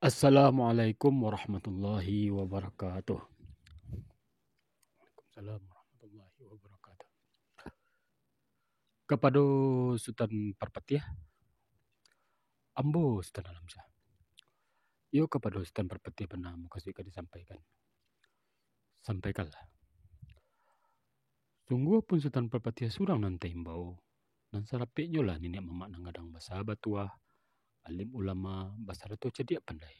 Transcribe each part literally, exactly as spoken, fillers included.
Assalamualaikum warahmatullahi wabarakatuh. Waalaikumsalam warahmatullahi wabarakatuh. Kapado Sutan Parpatiah, ambo Sutan Alamsyah. Iyo, kapado Sutan Parpatiah bana mukasuik ka disampaikan. Sampaikanlah. Sungguah pun Sutan Parpatiah surang nan taimbau, nan sarapeknyo lah niniak mamak nan gadang basa batuah, alim ulama, basarato cadiak pandai.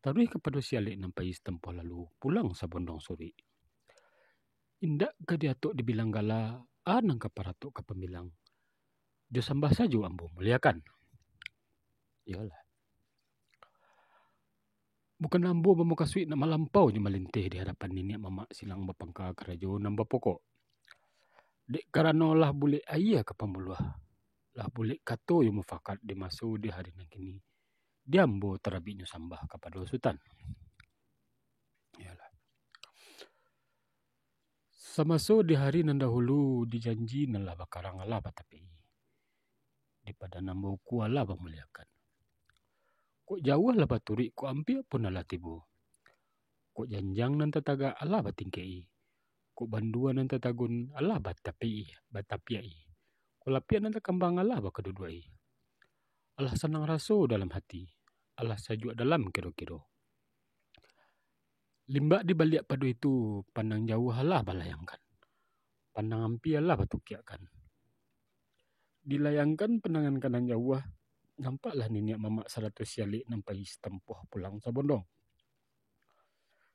Taruih kapado si alek nan pai satampuah lalu, pulang sabondong suruik. Indak ka diatok dibilang gala, a nan ka paratok ka pambilang. Jo sambah sajo ambo muliakan. Iyolah. Bukan ambo bamukasuik nak malampau jo malinteh di hadapan niniak mamak silang bapangka karajo nan bapokok. Dek karano lah bulek aia ka pambuluah, lah bulek kato yo mufakat di maso di hari nan kini, di ambo tarabiknyo sambah kapado Sutan. Iyolah. Samaso di hari nan dahulu, di janji nan lah bakarang alah batapik-i, di padan nan bauku alah bamuliakan. Kok jauah lah baturuik, kok ampia pun alah tibo. Kok janjang nan tatagak alah batingkek-i, kok bandua nan tatagun alah batapik-i, batapiak-i, kok lapiak nan takambang alah bakaduduak-i. Alah sanang raso dalam hati, alah sajuak dalam kiro-kiro. Limbak di baliak pado itu, pandang jauah alah balayangkan, pandang ampia alah batukiakkan. Dilayangkan pandangan ka nan jauah, nampaklah niniak mamak sarato si alek nan pai satampuah pulang sabondong.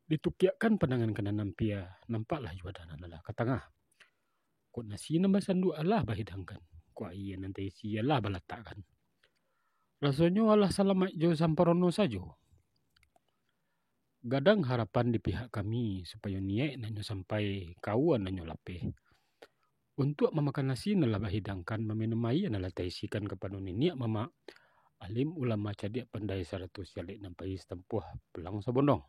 Ditukiakkan pandangan ka nan ampia, nampaklah juadah nan alah ka tangah. Kok nasi nan basanduak alah bahidangkan, kok aia nan taisi alah balatakkan. Rasonyo alah salamaik jo samparono sajo. Gadang harapan di pihak kami, supayo niaik nan nyo sampai, kaua nan nyo lapeh. Untuak mamakan nasi nan lah bahidangkan, maminum aia nan lah taisikan kapado niniak mamak, alim ulama cadiak pandai sarato si alek nan pai satampuah pulang sabondong.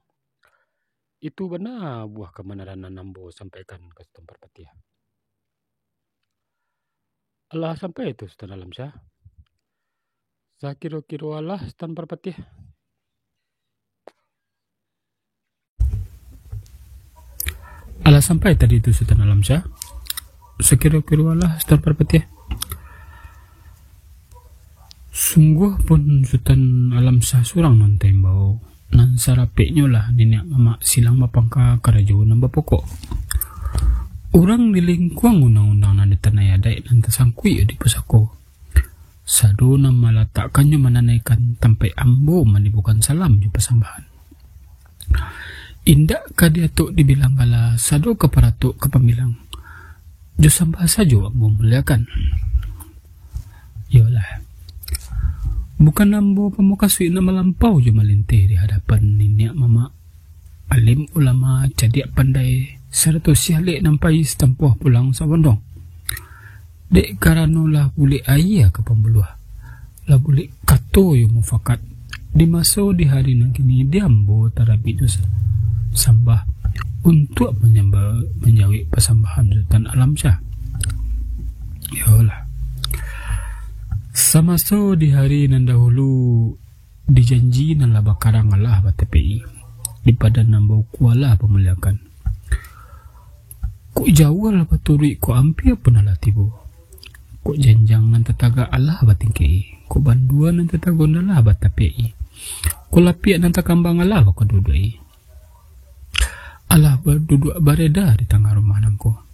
Itu bana buah kabanaran nan ambo sampaikan ka Sutan Parpatiah. Alah sampai tu Sutan Alamsyah? Sakiro-kiro alah Sutan Parpatiah? Alah sampai tadi tu Sutan Alamsyah? Sakiro-kiro alah Sutan Parpatiah? Sungguah pun Sutan Alamsyah surang nan taimbau, nan sarapeknyo lah niniak mamak silang bapangka karajo nan bapokok. Urang di lingkuang undang-undang nan di tanah adaik nan tasangkuik di pusako, sado nan malatakkannyo mananaikan tampaik ambo manibukan salam jo pasambahan. Indak ka diatok dibilang gala, sado ka paratok ka pambilang. Jo sambah sajo ambo muliakan. Iyolah. Bukan ambo bamukasuik nak malampau jo malinteh di hadapan niniak mamak, alim ulama, cadiak pandai, sarato si alek nan pai satampuah pulang sabondong. Dek karano lah bulek aia ka pambuluah, lah bulek kato yo mufakat. Di maso di hari nan kini, di ambo tarabiknyo sa-, sambah untuak manyamba-, manjawek pasambahan Sutan Alamsyah. Iyolah. Samaso di hari nan dahulu, di janji nan lah bakarang alah batapik-i, di padan nan bauku alah bamuliakan. Kok jauah lah baturuik, kok ampia pun alah tibo. Kok janjang nan tatagak alah batingkek-i, kok bandua nan tatagun alah batapiak-i, kok lapiak nan takambang alah bakaduduak-i. Alah baduduak bareda di tangah rumah nangko.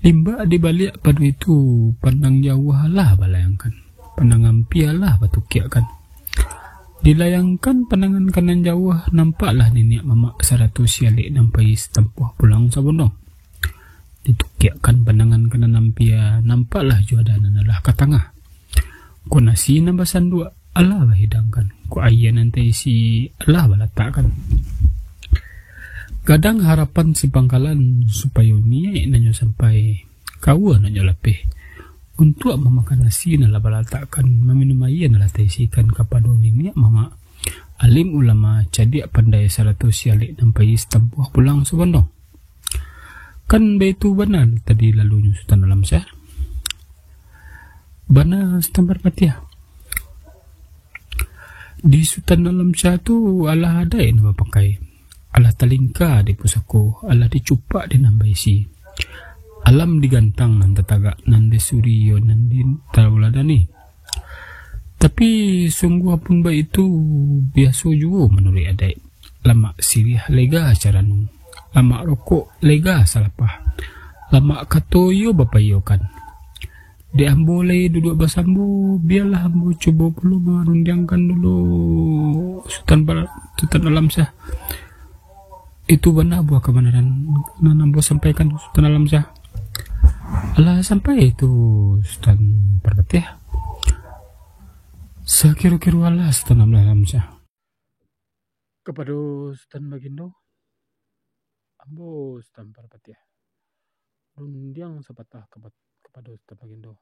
Limbak di baliak pado itu, pandang jauah alah balayangkan, pandang ampia alah batukiakkan. Dilayangkan pandangan ka nan jauah, nampaklah niniak mamak sarato si alek nan pai satampuah pulang sabondong. Ditukiakkan pandangan ka nan ampia, nampaklah juadah nan alah ka tangah. Kok nasi nan basanduak alah bahidangkan, kok aia nan taisi alah balatakkan. Gadang harapan si pangkalan, supayo niaik nan nyo sampai, kaua nan nyo lapeh. Untuak mamakan nasi nan lah balatakkan, maminum aia nan lah taisikan kapado niniak mamak, alim ulama, cadiak pandai, sarato si alek nan pai satampuah pulang sabondong. Kan baitu bana tadi lalunyo Sutan Alamsyah? Bana Sutan Parpatiah. Di Sutan Alamsyah tu alah adaik nan bapakai, alah talingka di pusako, alah dicupak di nan baisi, alam digantang nan tatagak, nan disuri iyo nan ditauladani. Tapi sungguah pun baitu, biaso juo manuruik adaik. Lamak siriah lega carano, lamak rokok lega salapah, lamak kato iyo bapaiyokan. Dek ambo lai duduak basambo, bialah ambo cubo pulo marundiangkan dulu Sutan Bal-, Sutan Alamsyah. Itu bana buah kabanaran nan ambo sampaikan, Sutan Alamsyah. Alah sampai tu, Sutan Parpatiah. Sakiro-kiro alah, Sutan Alamsyah. Kapado Sutan Bagindo, ambo Sutan Parpatiah, rundiang sapatah kapa-, kapado Sutan Bagindo,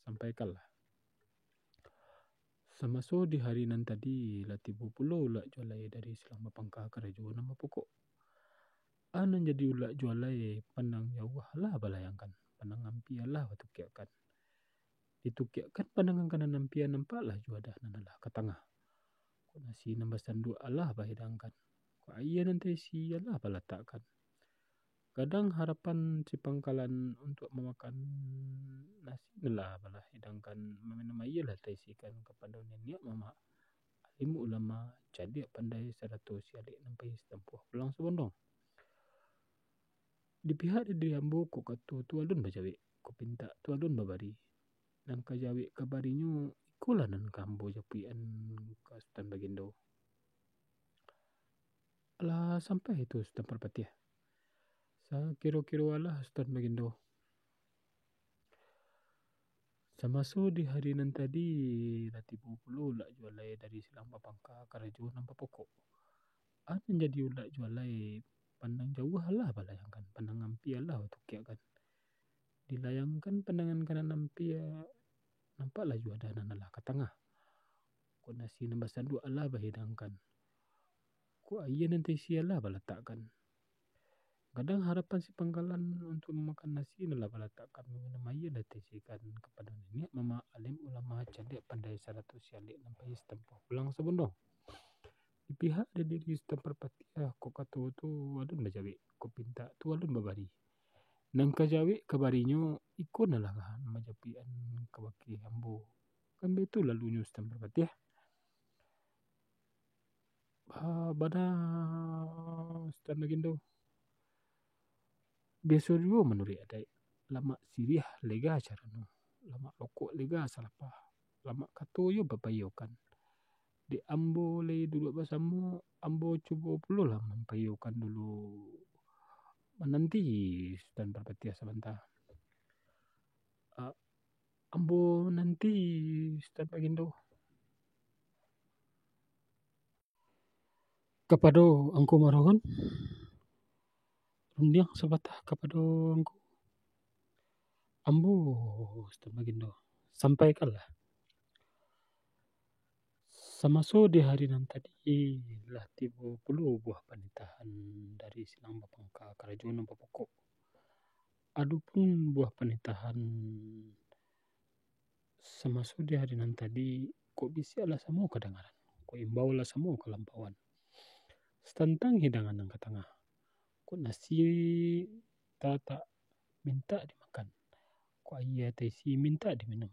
sampaikanlah. Samaso di hari nan tadi, lah tibo pulo ulak jualai dari silang bapangka karajo nan bapokok. A nan jadi ulak jualai, pandang jauah lah balayangkan, pandang ampia lah batukiakkan. Ditukiakkan pandangan ka nan ampia, nampaklah juadah nan alah ka tangah. Kok nasi nan basanduak alah bahidangkan. Kok aia nan taisi alah balatakkan. Gadang harapan si pangkalan untuak mamakan nasi nan lah balah hidangkan, maminum aia lah taisikan kapado niniak mamak, alim ulama, cadiak pandai, sarato si alek nan pai satampuah pulang sabondong. Di pihak di diri ambo, kok kato tu alun bajawek, kok pintak tu alun babari. Nan ka jawek ka barinyo, ikolah nan ka ambo japuikan ka Sutan Bagindo. Alah sampai tu Sutan Parpatiah. Sakiro-kiro alah Sutan Bagindo. Samaso di hari nan tadi, lah tibo pulo ulak jualai dari silang bapangka karajo nan bapokok. A nan jadi ulak jualai, pandang jauah alah balayangkan, pandang ampia alah batukiakkan. Dilayangkan pandangan ka nan ampia, nampaklah juadah nan alah ka tangah. Kok nasi nan basanduak alah bahidangkan. Kok aia nan taisi alah balatakkan. Gadang harapan si pangkalan untuak mamakan nasi nan lah balatakkan, maminum aia lah taisikan kapado niniak mamak, alim ulama, cadiak pandai, sarato si alek nan pai satampuah pulang sabondong. Di pihak di diri Sutan Parpatiah, kok kato tu alun bajawek, kok pintak tu alun babari. Nan ka jawek ka barinyo, iko nan lah manjapuikan kabake ambo. Kan baitu lalunyo Sutan Parpatiah. Ba-, bana Sutan Bagindo. Biaso juo manuruik adaik, lamak siriah lega carano, lamak rokok lega salapah, lamak kato iyo bapaiyokan. Dek ambo lai duduak basamo, ambo cubo pulolah mampaiyokan dulu. Mananti Sutan Parpatiah sabanta. A-, ambo nanti, Sutan Bagindo. Kapado angku marohon, rundiang sapatah kapado angku. Ambo, Sutan Bagindo, sampaikanlah. Samaso di hari nan tadi, lah tibo pulo buah panitahan dari silang bapangka karajo nan bapokok. Adopun buah panitahan samaso di hari nan tadi, kok bisiak lah samo kadangaran, kok imbau lah samo kalampauan. Satantang hidangan nan ka tangah, kok nasi talatak mintak dimakan, kok aia taisi mintak diminum.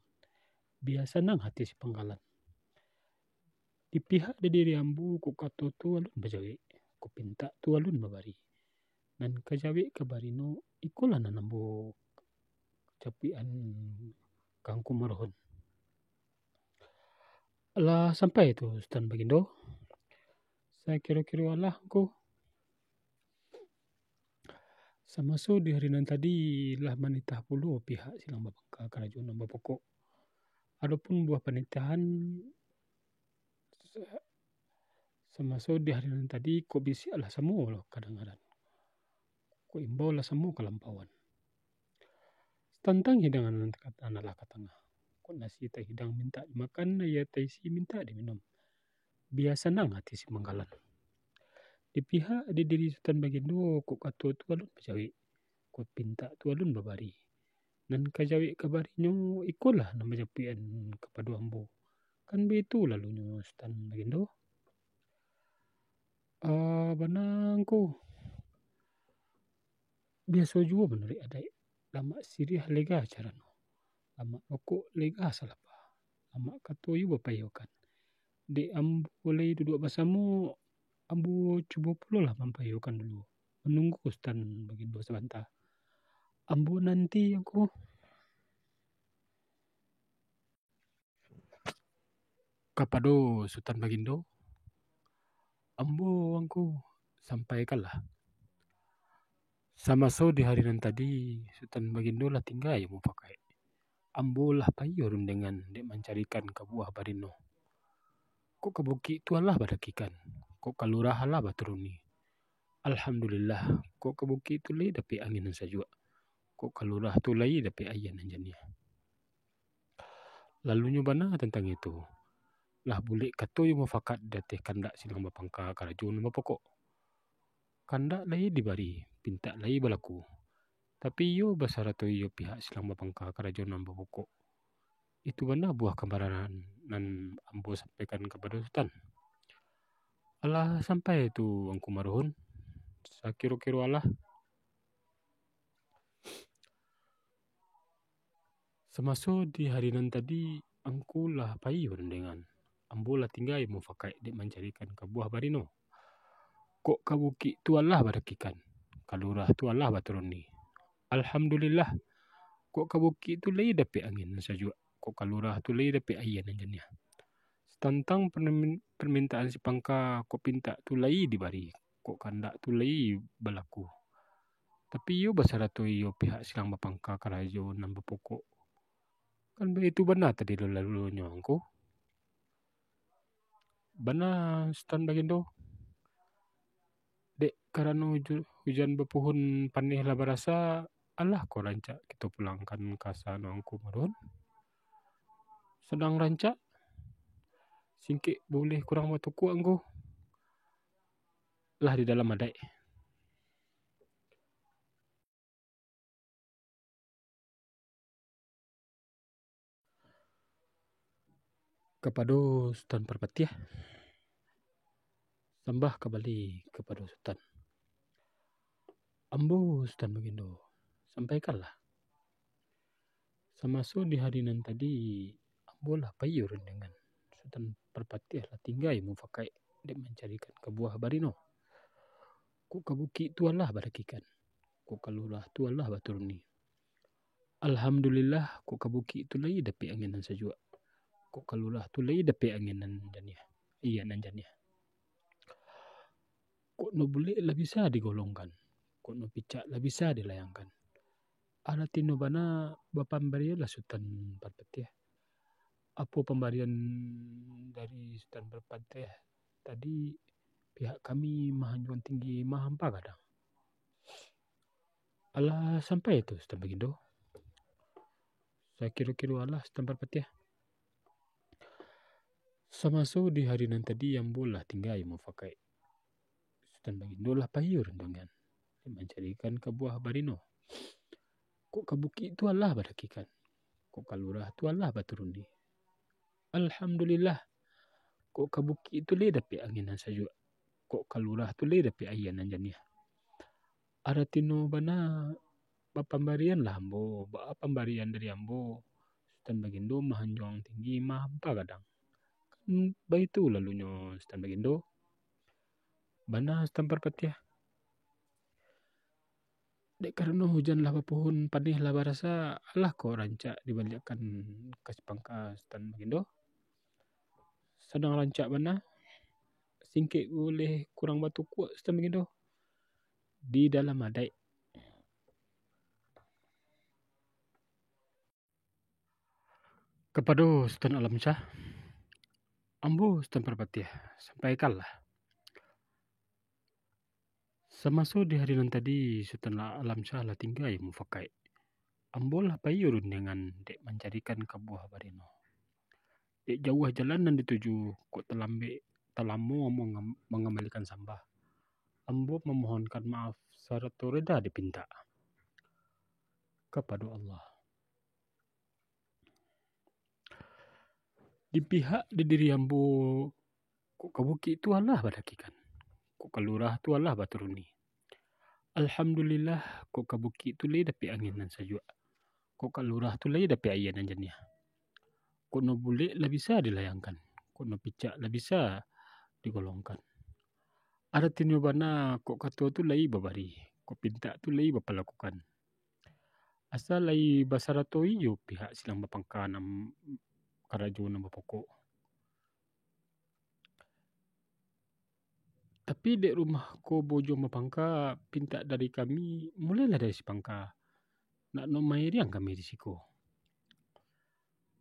Bia sanang hati si pangkalan. Di pihak di diri ambo, kok kato tu alun bajawek, kok pintak tu alun babari. Nan ka jawek ka barinyo, ikolah nan ambo japuikan ka angku marohon. Lah sampai tu, Sutan Bagindo. Sakiro-kiro alah angku. Samaso di hari nan tadi, lah manitah pulo pihak silang bapangka karajo nan bapokok. Adopun buah panitahan, sa-, samaso di hari nan tadi, kok bisiak lah samo lah kadangaran, kok imbau lah samo kalampauan. Tantang hidangan nan ka-, nan lah ka tangah. Kok nasi tahidang mintak dimakan, aia taisi mintak diminum. Bia sanang hati si pangkalan. Di pihak di diri Sutan Bagindo, kok kato tu alun bajawek, kok pintak tu alun babari. Nan ka jawek ka barinyo, ikolah nan manjapuikan kapado ambo. Kan baitu lalunyo Sutan Bagindo. Ah, bana ngku. Biaso juo manuruik adaik, lamak siriah lega carano, lamak rokok lega salapa, lamak kato iyo bapaiyokan. Dek ambo lai duduak basamo, ambo cubo pulolah mampaiyokan dulu, manunggu Sutan Bagindo sabanta. Ambo nanti angku. Kapado Sutan Bagindo, ambo angku sampaikanlah. Samaso di hari nan tadi, Sutan Bagindo lah tingga jo mufakaik. Ambo lah paiyo rundiangan dek mancarikan ka buah barino. Kok ka bukik tu alah badakikan, kok ka lurah alah baturuni. Alhamdulillah, kok ka bukik tu lai dapek angin nan sajuak, kok ka lurah tu lai dapek aia nan janiah. Lalunyo bana tantang itu, lah bulek kato iyo mufakat di ateh kandak silang bapangka karajo nan bapokok. Kandak lai dibari, pintak lai balaku. Tapi iyo basarato iyo pihak silang bapangka karajo nan bapokok. Itu bana buah kamaranan nan ambo sampaikan kapado Sutan. Alah sampai tu angku maruhun, sakiro-kiro alah. Samaso di hari nan tadi, angku lah paiyo rundiangan. Ambo lah tingga jo mufakaik dek mancarikan ka buah barino. Kok ka bukik tu alah badakikan, ka lurah tu alah baturuni. Alhamdulillah, kok ka bukik tu lai dapek angin nan sajuak, kok ka lurah tu lai dapek aia nan janiah. Satantang permin-, permintaan si pangka, kok pintak tu lai dibari, kok kandak tu lai balaku. Tapi iyo basarato iyo pihak silang bapangka karajo nan bapokok. Kan baitu bana tadi lo lalunyo angku. Bana Sutan Bagindo. Dek karano uju-, ujan bapuhun paneh lah barasa, alah ko rancak kito pulangkan ka sano angku maruhun. Sadang rancak, singkek buleh kurang batukuak angku. Lah di dalam adaik. Kapado Sutan Parpatiah, sambah kabali kapado Sutan. Ambo Sutan Bagindo, sampaikanlah. Samaso di hari nan tadi, ambo lah paiyo rundiangan. Sutan Parpatiah lah tingga jo mufakaik dek mancarikan ka buah barino. Kok ka bukik tu alah badakikan, kok ka lurah tu alah baturuni. Alhamdulillah, kok ka bukik tu lai dapek angin nan sajuak, kok ka lurah tu lai dapek angin nan janiah, aia nan janiah. Kok no bulek lah bisa digolongkan, kok no picak lah bisa dilayangkan. Aratino bana bapambarianlah Sutan Parpatiah. Apo pambarian dari Sutan Parpatiah tadi, pihak kami mahanjuang tinggi mahampa gadang. Alah sampai tu Sutan Bagindo. Sakiro-kiro alah Sutan Parpatiah. Samaso di hari nan tadi ambo lah tingga jo mufakaik. Sutan Bagindo lah paiyo rundiangan dek mancarikan ka buah barino. Kok ka bukik tu alah badakikan, kok ka lurah tu alah baturuni. Alhamdulillah, kok ka bukik tu lai dapek angin nan sajuak, kok ka lurah tu lai dapek aia nan janiah. Aratino bana bapambarianlah ambo, baa pambarian dari ambo, Sutan Bagindo mahanjuang tinggi mahampa gadang. Kan baitu lalunyo Sutan Bagindo. Bana Sutan Parpatiah. Dek karano hujan lah bapuhun, paneh lah barasa, alah ko rancak dibaliakkan ka si pangka Sutan Bagindo. Sadang rancak bana, singkek buleh kurang batukuak Sutan Bagindo. Di dalam adaik. Kapado Sutan Alamsyah, ambo Sutan Parpatiah, sampaikanlah. Samaso di hari nan tadi, Sutan Alamsyah lah tingga jo mufakaik. Ambo lah paiyo rundiangan dek mancarikan ka buah barino. Dek jauah jalan nan dituju, kok talambek, talamo ambo ngam-, mangambalikan sambah. Ambo mamohonkan maaf sarato rida dipintak kapado Allah. Di pihak di diri ambo, kok ka bukik tu alah badakikan, kok ka lurah tu alah baturuni. Alhamdulillah, kok ka bukik tu lai dapek angin nan sajuak, kok ka lurah tu lai dapek aia nan janiah. Kok no bulek lah bisa dilayangkan, kok no picak lah bisa digolongkan. Aratinyo bana, kok kato tu lai babari, kok pintak tu lai bapalakukan. Asa lai basarato iyo pihak silang bapangka nan karajo nan bapokok. Tapi dek rumah ko bojong bapangka, pintak dari kami, mulailah dari sipangka, nak no mairiang kami di siko.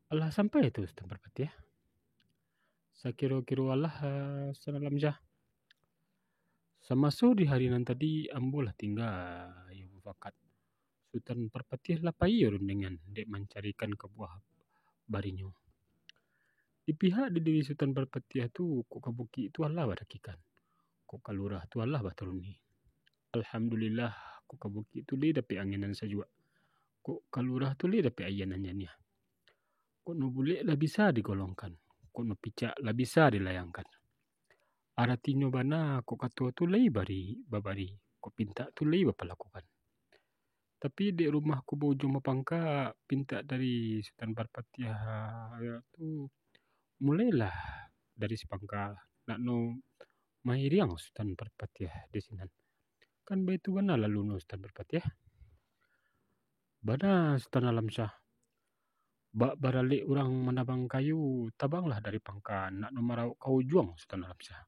Alah sampai tu Sutan Parpatiah? Sakiro-kiro alah, ah, Sutan Alamsyah. Samaso di hari nan tadi, ambo lah tingga iyo mufakat. Sutan Parpatiah lah pai iyo rundingan dek mancarikan kabuah barinyo. Di pihak di diri Sutan Parpatiah tu, kok ka bukik tu alah badakikan, kok ka lurah tu alah baturuni. Alhamdulillah, kok ka bukik tu lai dapek angin nan sajuak, kok ka lurah tu lai dapek aia nan janiah. Kok no bulek lah bisa digolongkan, kok no picak lah bisa dilayangkan. Aratinyo bana, kok kato tu lai bari, babari, kok pintak tu lai bapalakukan. Tapi dek rumah ko bojong bapangka, pintak dari Sutan Parpatiah tu mulailah dari sipangka, nak no mairiang Sutan Parpatiah di sinan. Kan baitu bana lalu no Sutan Parpatiah? Bana Sutan Alamsyah. Bak baralek urang manabang kayu, tabanglah dari pangka, nak no marawok ka ujuang Sutan Alamsyah.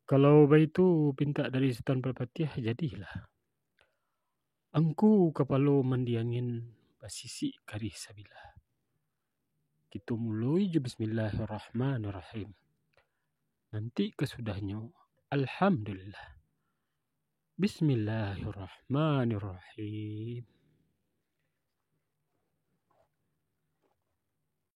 Kalau baitu pintak dari Sutan Parpatiah, jadilah. Angku kapalo mandi angin, basisik karih sabilah. Kito muloi jo Bismillahirrahmanirrahim. Nanti kasudahnyo, Alhamdulillah. Bismillahirrahmanirrahim.